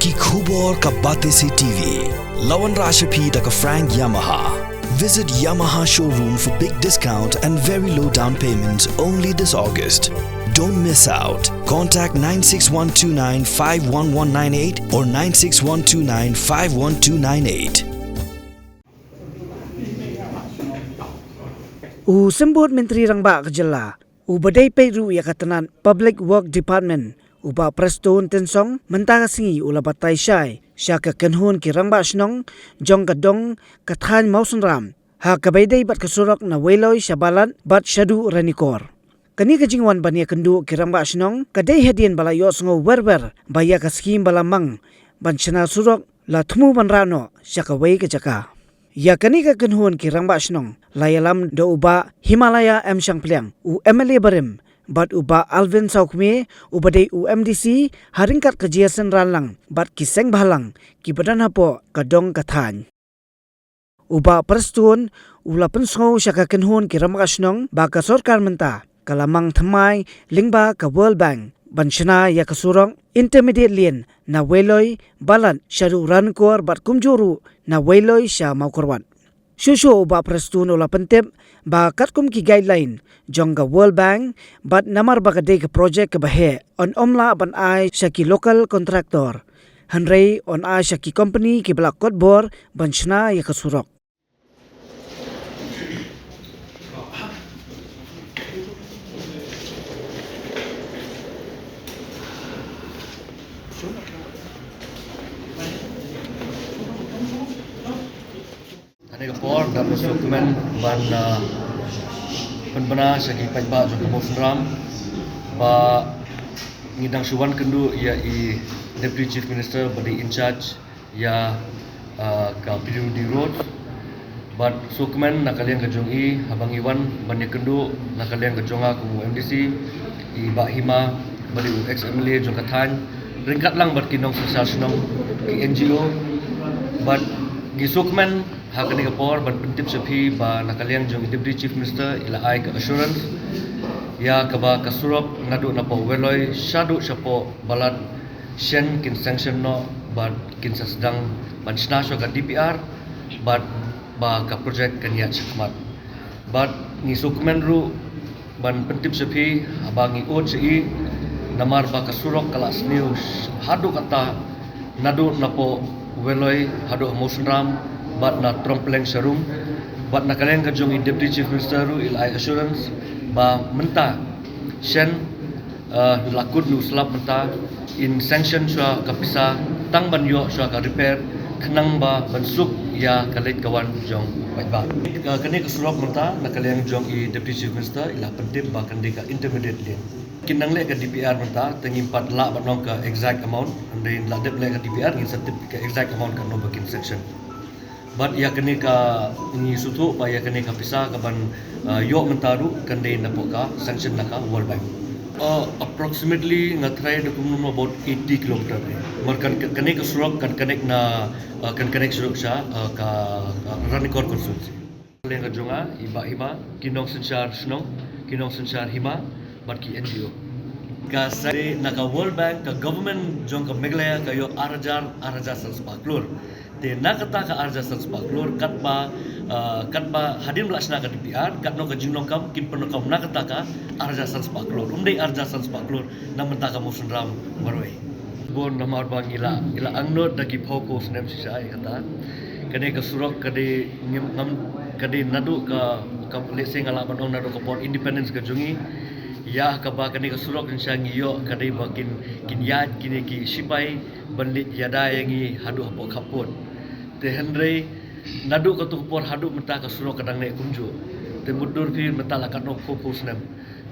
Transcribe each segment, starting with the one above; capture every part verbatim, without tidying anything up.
Ki khubor ka Batesi T V. La wanrah sha phi da ka Frank Yamaha. Visit Yamaha showroom for big discount and very low down payment only this August. Don't miss out. Contact nine six one two nine five one one nine eight or nine six one two nine five one two nine eight. U Symbud Myntri Rangbah ka jylla, uba dei peit ruh ïa ka tnat Public Work Department, u Bah Prestone Tynsong, mynta ka sngi u la batai shai sha ka kynhun ki rangbah shnong jong ka dong ka thaiñ Mawsynram ha kaba ïadei bad ka surok na Weiloi sha Balat bad shaduh Ranikor. Kane ka jingwan ban ïakynduh ki rangbah shnong ka dei hadien ba la ïohsngew wer wer ba ïa ka skhim ba la mang ban shna surok la thmu ban rah noh sha kawei ka jaka. Ïa kane ka kynhun ki rangbah shnong la ïalam da u Bah Himalaya M Shangpliang, u M L A barim, bad u Bah Alvin Sawkmie, uba dei u M D C ha ryngkat ka Jiasen Ranlang bad ki seng bhalang kiba don hapoh ka dong ka thaiñ. U Bah Prestone u la pynsngew sha ka kynhun ki rangbah shnong ba ka sorkar mynta ka la mang thymmai lyngba ka World Bank ban shna ïa ka surok intermediate lane na Weiloi, Balat shaduh Ranikor bad kumjuh ruh na Weiloi sha Mawkyrwat. Shuh shuh u Bah Prestone u la pyntip ba katkum ki guideline jong ka World Bank bad namar ba ka dei ka project kaba heh, yn ym lah ban ai sha ki local contractor. Hynrei yn ai sha ki company kiba la kot bor ban shna ïa ka surok. Kane ka por nga sngewkmen ban, ah, pynbna sha ki paidbah jong ka Mawsynram ba ngi dang shu wan kynduh ïa i Deputy Chief Minister ba dei in charge ïa, ah, ka P W D road. Bad sngewkmen na ka liang ka jong i haba ngi wan ban ïakynduh na ka liang ka jong nga kum u M D C, i Bah Hima ba dei u ex M L A jong ka thaiñ, ryngkat lang bad ki nongsynshar shnong, ki N G O. Bad ngi sngewkmen ha kane ka por ban pyntip sha phi ba na ka liang jong i Deputy Chief Minister i la ai ka assurance ïa kaba ka surok naduh napoh Weiloi shaduh shapoh Balat shen kin sanction noh bad kin sa sdang ban shna shuwa ka D P R bad ba ka project kan ïaid shakhmat. Bad ngi sngewkmen ruh ban pyntip sha phi haba ngi ud sha i namar ba ka surok ka la sniew haduh katta naduh napoh Weiloi haduh ha Mawsynram bad na Trongpyleng Sharum. Bad na ka liang ka jong i Deputy Chief Minister ruh i la ai assurance ba mynta shen, eh, la kut nu slap mynta in sanction shuwa ka pisa tang ban ïoh shuwa ka repair khnang ba ban suk ïa ka leit ka wan jong u paidbah. Ka, kane ka surok mynta na ka liang jong i Deputy Chief Minister i la pyntip ba kan dei ka intermediate lane. Kin nang leh ka D P R mynta, te ngim pat lah ban ong ka exact amount, hynrei la dep leh ka D P R ngin sa tip ka exact amount katno ba kin sanction. Bad ïa kane ka ngi sngewthuh ba ïa kane ka pisa kaban, ah, ïoh mynta ruh kan dei napoh ka sanction na ka World Bank. Ah, approximately nga tharai da kumno about eighty kilometer ne. Namar kan, kane ka surok kan connect na, ah, kan connect surok sha, ah, ka, ah, Ranikor constituency. Liang ka jong nga, i Bah Hima, ki nongsynshar shnong, ki nongsynshar hima, bad ki N G O. Ka sa na ka World Bank, ka government jong ka Meghalaya ka ïoh ar hajar, ar hajar san spah klur. Te na kata ka ar hajar san spah klur, katba, ah, katba hadien ba la shna ka D P R, katno ka jinglong kam, kin pynlong kam na kata ka ar hajar san spah klur. Um dei ar hajar san spah klur na mynta ka Mawsynram marwei. Bun namar ba ngi la, ngi la angnud da ki phew phew snem shisha ïa kata. Kane ka surok ka dei ngim ngam, ka dei naduh ka, ka lehse nga lah ban ong naduh ka por independence ka jong ngi. Ïa kaba kane ka surok ngi sha ngi ïoh ka dei ba kin, kin ïaid kine ki shipai ban leit ïada ïa ngi haduh hapoh khappud. Te hynrei naduh kato ka por haduh mynta ka surok ka dang neh kumjuh. Te mutdur phi mynta la katno phew phew snem.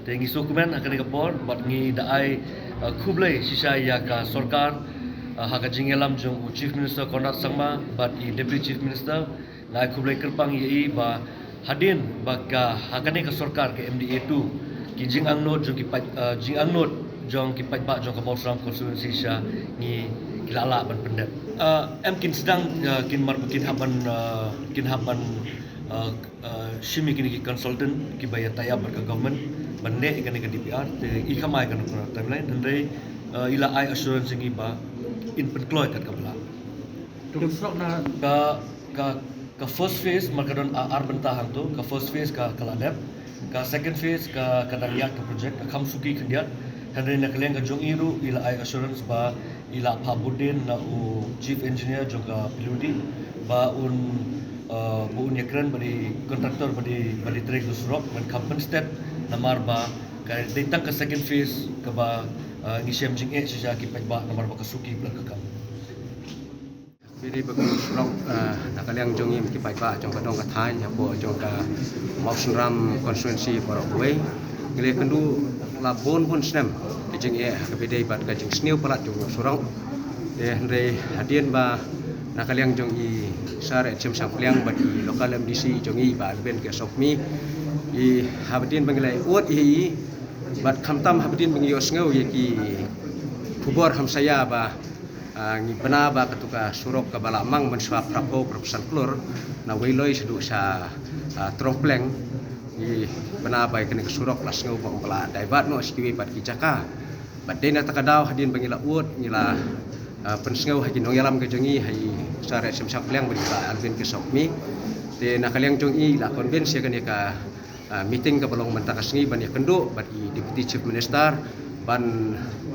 Te ngi sngewkmen ha kane ka por bad ngi da ai, uh, khublei shisha ïa ka sorkar, uh, ha ka jingïalam jong u Chief Minister Conrad Sangma bad i Deputy Chief Minister. Nga ai khublei kyrpang ïa i ba hadien ba ka ha kane ka sorkar ka M D A two ki jingangnud jong ki pait, uh, jingangnud jong ki paidbah jong ka Mawsynram constituency sha ngi ki la lah ban pyndep. Uh, em kin sdang, uh, kin mar kin hap ban, uh, kin hap ban, uh, uh, shim ïa kine ki consultant kiba ïa tie up bad ka government ban leh ïa kane ka D P R, te i kam ai kano kano timeline, hynrei, uh, i la ai assurance ïa ngi ba in pynkloi kat ka bla. Ka, ka, ka first phase mar ka don ar bynta hangto, ka first phase ka, ka la dep, ka second phase ka, ka dang ïaid ka project, ka kham suki khyndiat. Hynrei na ka liang ka jong i ruh i la ai assurance ba i la phah bud dien na u chief engineer jong ka P W D ba un, uh, ba un ïakren bad i contractor ba dei, ba dei trei ka surok ban kham pynstet namar ba ka dei tang ka second phase kaba, uh, ngi shem jingeh shisha ki paidbah namar ba ka suki bla ka kam. Bad i ba ka surok, uh, na ka liang jong i ki paidbah jong ka dong ka thaiñ hapoh jong ka Mawsynram constituency baroh kawei. Ngi la kynduh la bun bun snem ka jingeh ha kaba dei bad ka jingsniew palat jong u surok. Te hynrei hadien ba na ka liang jong i Sir H M Shangpliang bad i local M D C jong i Bah Alvin K Sopmi, i hadien ba ngi la ud ïa i bad khamtam hadien ba ngi ïohsngew ïa ki khubor hamsaïa ba, ah, ngi bna ba katu ka surok kaba la mang mynshuwa phra phew phra phew san klur na Weiloi shaduh sha, ah, Tyrong Pleng. Ngi bna ba ïa kane ka surok la sngew ba ong ba la divert noh sha kiwei pat ki jaka. Bad dei na kata ka daw hadien ba ngi la ud ngi la, ah, pynsngew ha ki nongïalam ka jong i, ha i Sir H M Shangpliang bad i Bah Alvin K Sopmi. Te na ka liang jong i la convince ïa kane ka, ah, meeting kaba long mynta ka sngi ban ïakynduh bad i Deputy Chief Minister ban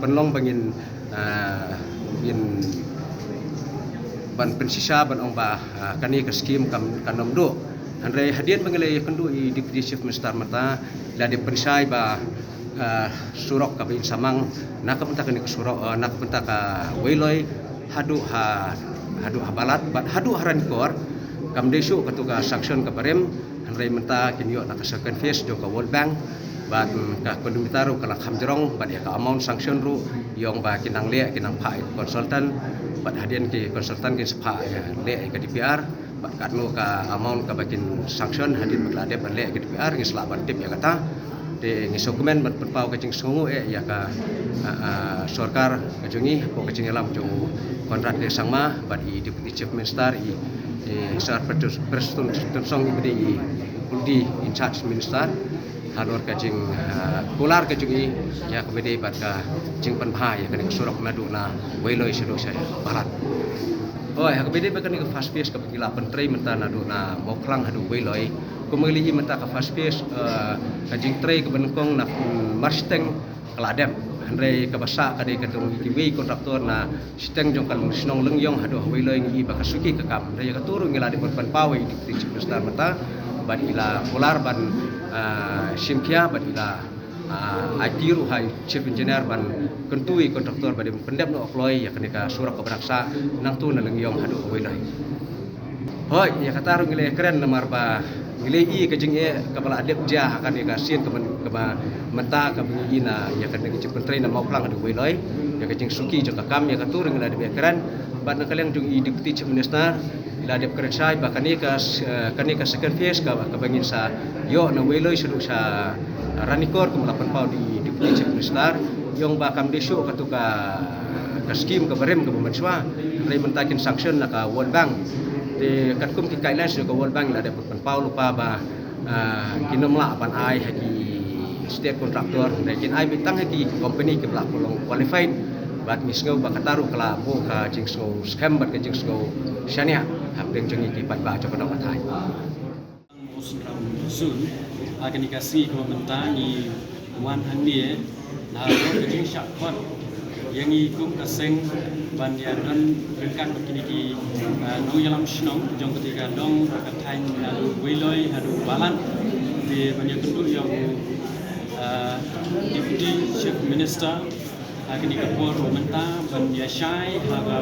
pynlong ba ngin, ah, ngin ban pynshisha ban ong ba, ah, kane ka scheme kam, kan ym duh. Hynrei hadien ba ngi la ïakynduh i Deputy Chief Minister mynta, la dep pynshai ba, ah, surok kaba in sa mang na ka bynta kane ka surok, ah, na ka bynta ka Weiloi haduh ha, haduh ha Balat bad haduh ha Ranikor kam dei shuh katu ka sanction kaba rim. Hynrei mynta kin ïoh na ka second phase jong ka World Bank bad, mm, ka kilometer ruh ka la kham jrong bad ïa ka amount sanction ruh i ong ba kin nang leh, kin nang phah ïa ka consultant bad hadien ki consultant kin sa phah ïa leh ïa ka D P R bad katno ka amount kaba kin sanction hadien ba ka la dep ban leh ïa ka D P R ngin sa lah ban tip ïa kata. Te ngi sngewkmen ban pynpaw ka jingsngewnguh eh ïa ka, ah, ah, sorkar ka jong ngi hapoh ka jingïalam jong u Conrad K Sangma bad i Deputy Chief Minister i, i Sir Prestone, Prestone Tynsong i ba dei i Deputy in charge Minister halor ka jing, ah, kular ka jong i ïa kaba dei bad ka jingpynbha ïa kane ka surok naduh na Weiloi shaduh sha Balat. Hooid, ha kaba dei bad kane ka first phase kaba ngi la pyntrei mynta naduh na Mawkhlang haduh Weiloi. Kumba ngi la ïohi mynta ka first phase, eh, ka jingtrei kaba nyngkong na, mm, Marshiteng ka la dep. Hynrei kaba sah ka dei ka dong ïa kiwei contractor na shiteng jong ka shnong Lyngiong haduh ha Weiloi, ngi ïohi ba ka suki ka kam. Hynrei ïa katu ruh ngi la dep ban pynpaw ïa i Deputy Chief Minister mynta bad i la kular ban, ah, shim khia bad i la, ah, aiti ruh ha i Chief Engineer ban kyntu ïa i contractor ba dei ban pyndep noh kloi ïa kane ka surok kaba dang sah nangtu na Lyngiong haduh ha Weiloi. Hooid, ïa kata ruh ngi la kren namar ba ngi la ïohi ka jingeh kaba la dep jia ha kane ka sien kaba, kaba mynta kaba ngi ïohi na ïa kane ka jingpyntrei na Mawkhlang haduh Weiloi. Ïa ka jingsuki jong ka kam ïa katu ruh ngi la dep kren bad na ka liang jong i Deputy Chief Minister i la dep kren shai ba kane ka s-, eh, kane ka second phase kaba, kaba ngin sa ïoh na Weiloi shaduh sha Ranikor kumba la pynpaw da i Deputy Chief Minister i ong ba kam dei shuh katu ka, ka scheme kaba rim kaba mynshuwa. Hynrei mynta kin sanction na ka World Bank. Te katkum ki guidelines jong ka World Bank la dep pynpaw lypa ba, ah, kin ym lah ban ai ha ki state contractor, hynrei kin ai beit tang ha ki company kiba la long qualified. Bad ngi sngew ba kata ruh ka la buh ka jingsngew skhem bad ka jingsngew shaniah hapdeng jong ngi ki paidbah jong ka dong ka thaiñ. Mawsynram Zone, ha kane ka sngi kaba mynta ngi wan hangne na ka jingshah khot ïa ngi kum ka seng ban ïa don ryngkat bad kine ki, ah, nongïalam shnong jong kata ka dong ka thaiñ naduh Weiloi haduh Balat. Te ban ïa kynduh ïa u, ah, Deputy Chief Minister ha kane ka por mynta ban ïa shai ha ka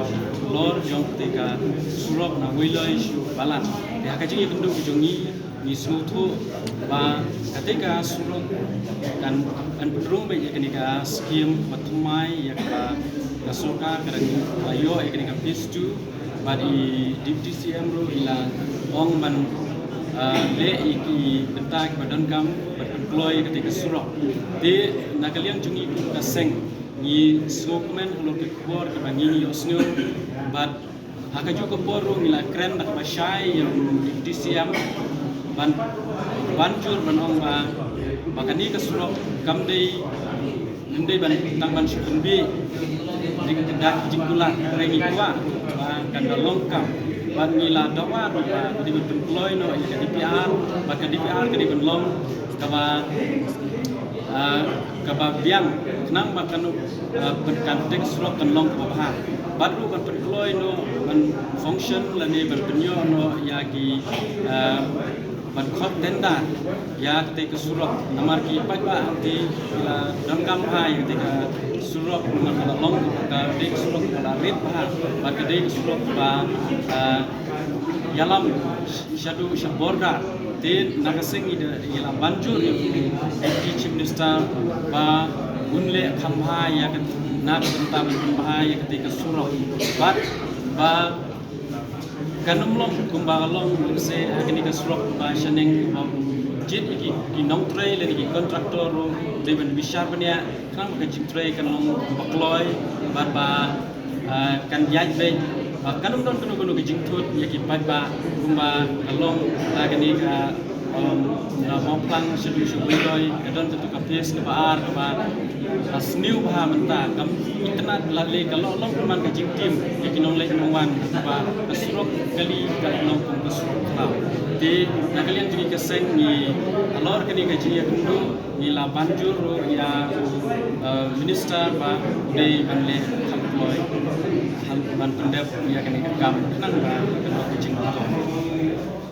lor jong kata ka surok na Weiloi sha Balat. Te ha ka jingïakynduh ka jong ngi, ngi sngewthuh ba kata ka surok kan, kan pynrung beit ïa kane ka scheme ba thymmai ïa ka, ka sorkar ka dang ïoh ïa kane ka phase two. Bad i Deputy C M ruh i la ong ban, ah, leh ïa ki bynta kiba donkam ban pynkloi ïa kata ka surok. Te na ka liang jong ngi kum ka seng ngi sngewkmen halor ka khubor kaba ngi ïohsngew bad ha kajuh ka por ruh ngi la kren da kaba shai ïa u Deputy C M ban, ban jur ban ong ba, ba kane ka surok kam dei, ym dei ban tang ban shu pynbeit Jingkular, re ngi kwah ba kan da long kam. Bad ngi la dawa ruh ba ka dei ban pynkloi noh ïa ka D P R, bad ka D P R ka dei ban long kaba, ah, kaba biang, khnang ba kan, ah, pynkan, te ka surok kan long kaba bha. Bad ruh ban pynkloi noh, ban function lane ban pynïoh noh ïa ki, ah, ban khot tender ïa kata ka surok. Namar ki paidbah te ki la donkam bha ïa kata ka surok, namar ka la long ka dei ka surok ba la rit bha, bad ka dei ka surok ba, ah, ïalam shaduh sha border. Te na ka seng i da, i la ban jur ïa u Deputy Chief Minister ba un leh kham bha ïa ka, na ka bynta ban pynbha ïa kata ka surok. Bad ba kan ym long kumba ka long lehse ha kane ka surok ba shaneng, ba jied ïa ki, ki nongtrei lane ki contractor ruh dei ban bishar bniah, khnang ba ka jingtrei kan long ba kloi, bad ba, ah, kan ïaid beit, ba kan ym don kano kano ka jingthut ïa ki paidbah kumba ka long ha kane ka, um, na Mawphlang shaduh sha Wingdoit, ka don katu ka phase kaba ar kaba la sniew bha mynta, kam itynnad la leh, ka la long pynban ka jingtim ïa ki nongleit nongwan, ba ka surok kali ka long kum ka surok khlaw. Te na ka liang jong ngi ka seng ngi, halor kane ka jingïakynduh, ngi la ban jur ruh ïa u, eh, minister ba u dei ban leh kham kloi, ban pyndep ïa kane ka kam khnang ba ka long ka jingmyntoi.